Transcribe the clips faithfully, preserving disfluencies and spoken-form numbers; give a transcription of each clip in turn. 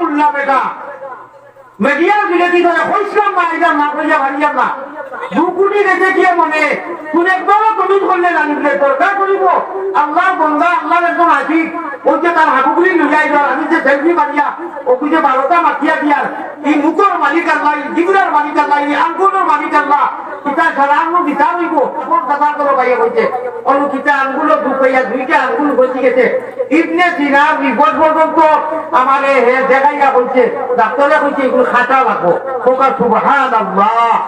উল্লা বেটা, মিডিয়ার বিরোধী করে কইছিলাম না, এটা না কইয়া হারিয়াম না। দুকুনি রেখে গিয়ে মনে, কোন একবারও কমিট করলে জানি বলে দরকার করিব। আল্লাহর বন্দা, আল্লাহর একজন আশিক, ওই যে তার হাবুগুলি লইয়া আইল, আমি যে সেলফি মারিয়া, ও বুঝে বারোটা মাতিয়া দিয়ার, এই মুখর মালিক আল্লাহ, এই জিগুরার মালিক আল্লাহ, এই আঙ্গুলর মালিক আল্লাহ, কিতা সারা আঙ্গুল বিচার হইব। কোন কথা করো ভাইয়া বলছে, অনু কিতা আঙ্গুলও দুখ হইয়া দুইটা আঙ্গুল বসে গেছে। ইবনে সিনার রিপোর্ট পর্যন্ত আমারে হে দেখাইয়া বলছে, ডাক্তারে কইছে এগুলো খাটা লাগবো। খোকা সুবহানাল্লাহ।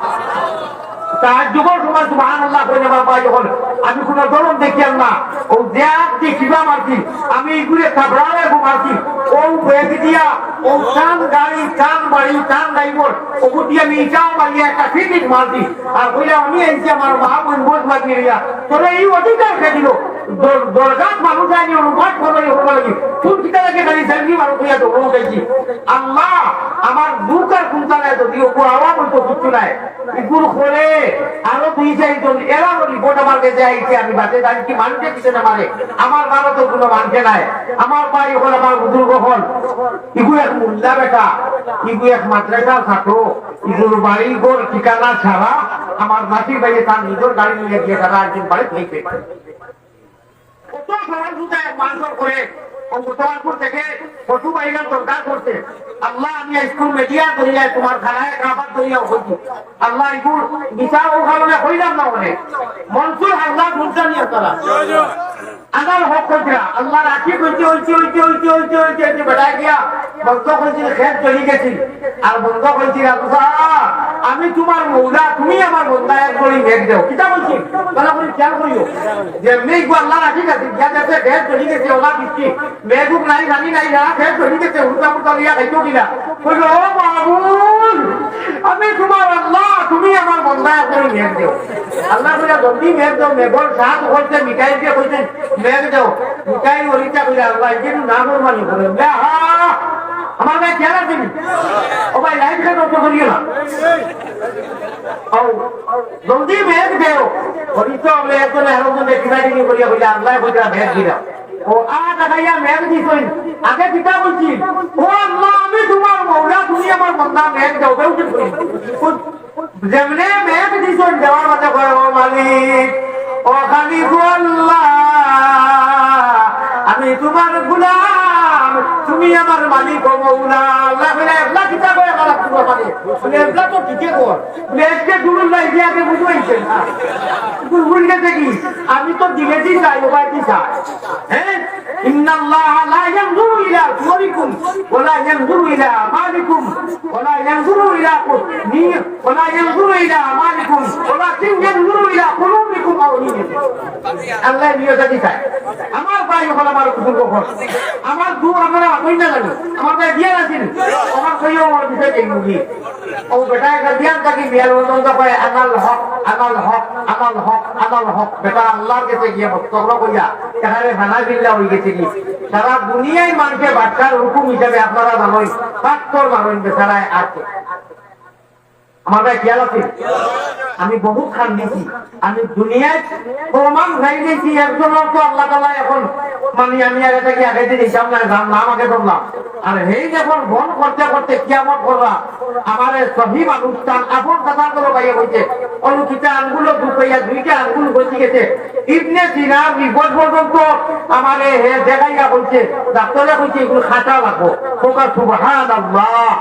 তাহার যুগর সময় সুবহানাল্লাহ কই না বাবা, যখন আমি কোনো জলম দেখিয়ার না, ও যে আর যে কিবা মারছি, আমি এগুলো থাবড়ারে ঘুমাছি, ও ব্যাগ দিয়া, ও টান গাড়ি, টান বাড়ি, টান ড্রাইভার, ওগুলো দিয়ে আমি ইটাও মারিয়া একটা ফিটিং মারছি। আর কইলাম, "আমি আইছি আমার মা বোন বোধ মাতিয়ে লইয়া, তোরা এই অধিকার কে দিল?" দর-, দরগাত মানুষ আইনি অনুবাদ করো, এই হলো লাগি। কোন কিতা লাগে খালি সেলফি মারো কইয়া তো হলো খাইছি। আল্লাহ, আমার দুঃখ আর কোনটা নাই, যদি ওপর আওয়াজ হইতো কিচ্ছু নাই। ইগুর করে আরো দুই চারজন এরা রিপোর্ট আমার কাছে আইছে, আমি বাদে জানি কি মানতে দিতে না মানে। আমার বাবা তো কোনো মানতে নাই। আমার ভাই হল, আমার বুজুর্গ হল, ইগু এক মোল্লা বেটা, ইগু এক মাদ্রাসার ছাত্র, ইগুর বাড়ি ঘর ঠিকানা ছাড়া আমার নাতির ভাইয়ে তার নিজের গাড়ি নিয়ে গিয়ে তারা একদিন বাড়ি থেকে কত সহজ উপায়ে মারধর করে, ও মুসলমানপুর থেকে পশু বাহিনীর দরকার করছে। আল্লাহ, আমি স্কুল মিডিয়া দরিয়ায় তোমার খানায় কাবার দরিয়া হইছি। আল্লাহ, এগুর বিচার ও কারণে হইলাম না অনেক। মনসুর আল্লাহ বুঝতে নিয়ে তারা আনাল হক কইছিলা, আল্লাহ রাখি কইছে, হইছে, হইছে, হইছে, হইছে, হইছে, বেটায় গিয়া বন্ধ কইছিল, খেত জ্বলি গেছিল। আর বন্ধ কইছিল, "আল্লাহ, আমি তোমার মৌলা, তুমি আমার বন্দা, এক গড়ি মেঘ দেও।" কিতা বলছি? ভালো করে খেয়াল করিও। যেমনি গো আল্লাহ রাখি গেছে, গিয়া দেখছে খেত জ্বলি গেছে, ওলা বৃষ্টি, মেঘ উক নাই, পানি নাই, না, খেত জ্বলি গেছে, হুড়কা মুড়কা লইয়া খাইতো কিনা? কইল, "ও মাবুদ, আমি তোমার আল্লাহ, তুমি আমার বন্দা, এক গড়ি মেঘ দেও।" আল্লাহ কইলা, "জলদি মেঘ দেও।" মেঘর সাত করছে, মিকাইলকে কইছে, মেঘ দেও। মিকাইল ওলিটা কইরা, "আল্লাহ, এই যে একটু না ফরমানি করে।" বলে, "আহা, আমার ভাই খেয়াল আছে নি? ও ভাই, লাইট কেন অফ করিও না? ও, জলদি মেঘ দেও।" ওলি তো আমরা একজনে আরেকজনে টিনাটিনি করিয়া কইলে, "আল্লাহ কইরা মেঘ দিলাম।" ও, আ, দেখাইয়া মেঘ দিছইন। আগে কিতা বলছি? "ও আল্লাহ, আমি তোমার মৌলা, তুমি আমার বন্দা, মেঘ দেও।" বেউকে কই। যেমনে মেঘ দিছইন, দেওয়ার মাঝে কয়, "ও মালিক, ও খালিক, ও আল্লাহ, আমি তোমার গোলাম, তুমি আমার মালিক ও মৌলা।" আল্লাহ বলে, "এবলা কিতা কয় আমার আব্দুর রহমানে?" বলে, "এবলা তো ঠিকই কর।" বলে, "আজকে দুরুল্লাহ ইতিহাসে বুঝবাইছে না। তুই ভুল গেছে কি? আমি তো দিলে দি চাই, ও ভাই দি চাই।" হ্যাঁ? ইন্নাল্লাহা লা ইয়ানজুরু ইলা সুওয়ারিকুম ওয়া লা ইয়ানজুরু ইলা আমালিকুম ওয়া লা ইয়ানজুরু ইলা কু-, নি-, ওয়া লা ইয়ানজুরু ইলা আমালিকুম ওয়ালাকিন ইয়ানজুরু ইলা কুলুবিকুম ওয়া নিয়্যাতিকুম। আল্লাহ নিয়ত দেখি চায়। আমার ভাই হকল, আমার বুজুর্গ হকল, আমার দু আমরা হই না জানি, আমার ভাই বিয়ার আছেন, আমার কইও আমার বিষয় এই মুগি। ও বেটা, একটা বিয়ার থাকি বিয়ার মতন তো কয়, "আনাল হক, আনাল হক, আনাল হক, আনাল হক।" বেটা আল্লাহর কাছে গিয়া বক্তব্য কইয়া, এখানে ফানা বিল্লা হয়ে গেছে কি? সারা দুনিয়ায় মানুষের বাচ্চার হুকুম হিসাবে আপনারা জানেন, পাক্কর মানুষ বেচারায় আছে। আমার ভাই খেয়াল আছে? আমি বহুত খান দিছি। আমি দুনিয়ায় প্রমাণ হয়ে গেছি, একজনও তো আল্লাহ তাআলা এখন, মানে, আমি আগে থেকে আগে দিন হিসাব নাই, যার নাম আগে ধরলাম। আর এই যখন বন করতে করতে কিয়ামত করবা, আমার এই সহি মানুষ তার আপন কথা করে বাইরে হইছে, অনুকিতা আঙ্গুলও দুখাইয়া দুইটা আঙ্গুল বসে গেছে। ইবনে সিনার রিপোর্ট পর্যন্ত আমারে হে দেখাইয়া বলছে, ডাক্তারে কইছে, "এগুলো খাটা লাগবো।" খোকা সুবহানাল্লাহ।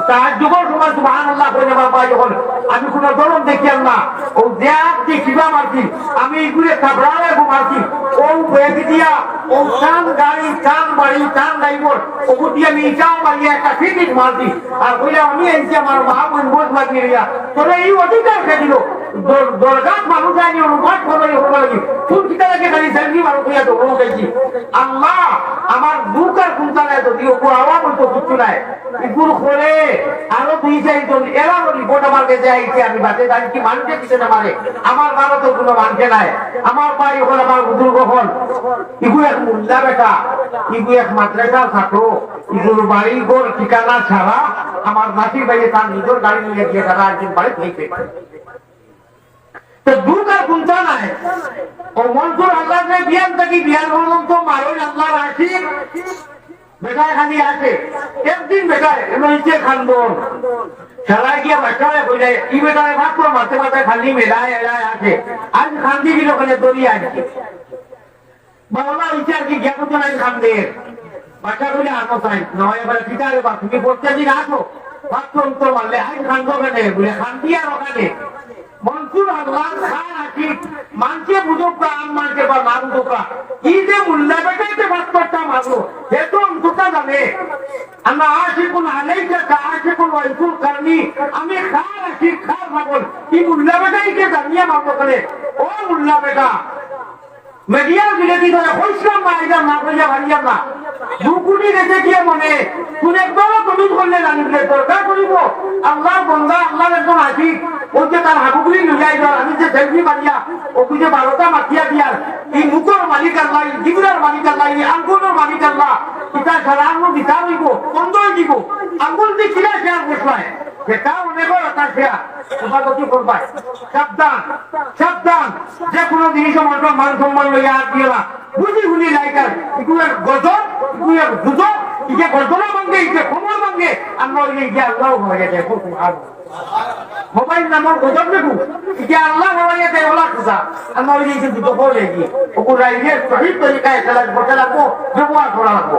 তাহার যুগর সময় সুবহানাল্লাহ কই না বাবা, যখন আমি কোনো দলন দেখিয়ার না, ও যে আর যে কিবা মারছি, আমি এগুলো থাবড়ারে ঘুমাচ্ছি, ও ব্যাগ দিয়া, ও টান গাড়ি, টান বাড়ি, টান ড্রাইভার, ওগুলো দিয়ে আমি ইটাও মারিয়া একটা ফিটিং মারছি। আর কইলা, "আমি আইছি আমার মা বোন বোধ মারিয়া, তোরা এই অধিকার কে দিল?" দর-, দরগাত মানুষ আইনি অনুবাদ করো, এই হলো কি? কোন কিতা লাগে খালি সেলফি মারো কইয়া তো হলো কি? আল্লাহ, আমার বুক আর কোনটা নাই তো দিও, গো আওয়াজ তো কিচ্ছু নাই। ইগুর করে আরো দুই চারজন এরা রিপোর্ট আমার কাছে আইছে, আমি বাদে জানি কি মানতে দিতে না মানে। আমার বাবা তো কোনো মানতে নাই। আমার ভাই হকল, আমার বুজুর্গ হকল, ইগু এক মোল্লা বেটা, ইগু এক মাদ্রাসার ছাত্র, ইগুর বাড়ি ঘর ঠিকানা ছাড়া আমার নাতির ভাইয়ে তার নিজের গাড়ি নিয়ে গিয়ে তারা একদিন বাড়ি থেকে তো দুঃখ আর কোনটা নাই। ও মনসুর আল্লাহ যে বিয়ান থাকি বিয়ান পর্যন্ত মারইন আল্লাহর আশিক। বেটায় খালি আসে। একদিন বেটায় এমন ইচ্ছে খান্দন। শালায় গিয়া বাচ্চারে কইলে, "ই বেটায় মাত্র মারতে মারতে খালি মেলায় এলায় আসে। আইজ খান্দি দিল কেনে, ধরি আনছি।" বাবা ইচ্ছে আর কি গিয়া করতে নাই খান্দে। বাচ্চা কইলে, "আনো চাই, নয় এবার পিতারে বা তুমি প্রত্যেকদিন আসো, মাত্র তো মারলে, আইজ খান্দো কেনে?" বলে, "খান্দি আর ওখানে।" মনসুর আল্লাহর খার আশিক, মানষে বুঝুক্কা, আম মানষে বা না বুঝুক্কা, ই যে মুল্লা বেটায় যে পাত্থরটা মারলো, হে তো অন্তরটা জানে। আনা আশিকুন আলাইকা কা আশিকুন ওয়াইফুল কারনি, আমি খার আশিক, খার পাগল। ই মুল্লা বেটায় কে জানিয়া মারলো কেনে? ও মুল্লা বেটা, মিডিয়ার বিলেতি ধরে কইছিলাম না, আইলাম না, কইয়া হারিয়াম না। দুকুনি দেখে গিয়ে মনে, কোন একবারও কমিট করলে জানি বলে দরকার করিব। আল্লাহর বন্দা, আল্লাহর একজন আশিক, ওই যে তার হাবুগুলি লইয়া আইল, আমি যে সেলফি মারিয়া, ওকে যে বারোটা মাতিয়া দিয়ার, এই মুখর মালিক আল্লাহ, এই জিবরার মালিক আল্লাহ, এই আঙ্গুলর মালিক আল্লাহ, এটা সারা আঙ্গুল দিতা হইব, বন্ধ হয়ে দিব। আঙ্গুল দিয়ে কিনা শেয়ার বসলায়, সেটা অনেক বড় একটা শেয়ার, তোমার গতি করবায়। সাবধান, সাবধান, যে কোনো জিনিসও মানুষের মান সম্মান লইয়া আর দিও না। বুঝি হুনি লাইকার, ইগু এক গজব, ইগু এক গুজব, ইগে গর্দনা ভাঙ্গে, ইগে কোমর ভাঙ্গে, আমরা ওই যে আল্লাহ হয়ে যায়, খুব ভালো। মোবাইল নামর গজব লেবু, ইগে আল্লাহ হয়ে যায়, ওলা খুঁজা, আমরা ওই যে দুটো হয়ে গিয়ে, ওগুলো রাইলে শহীদ তরিকায় খেলা বসে রাখবো, ব্যবহার করা রাখবো।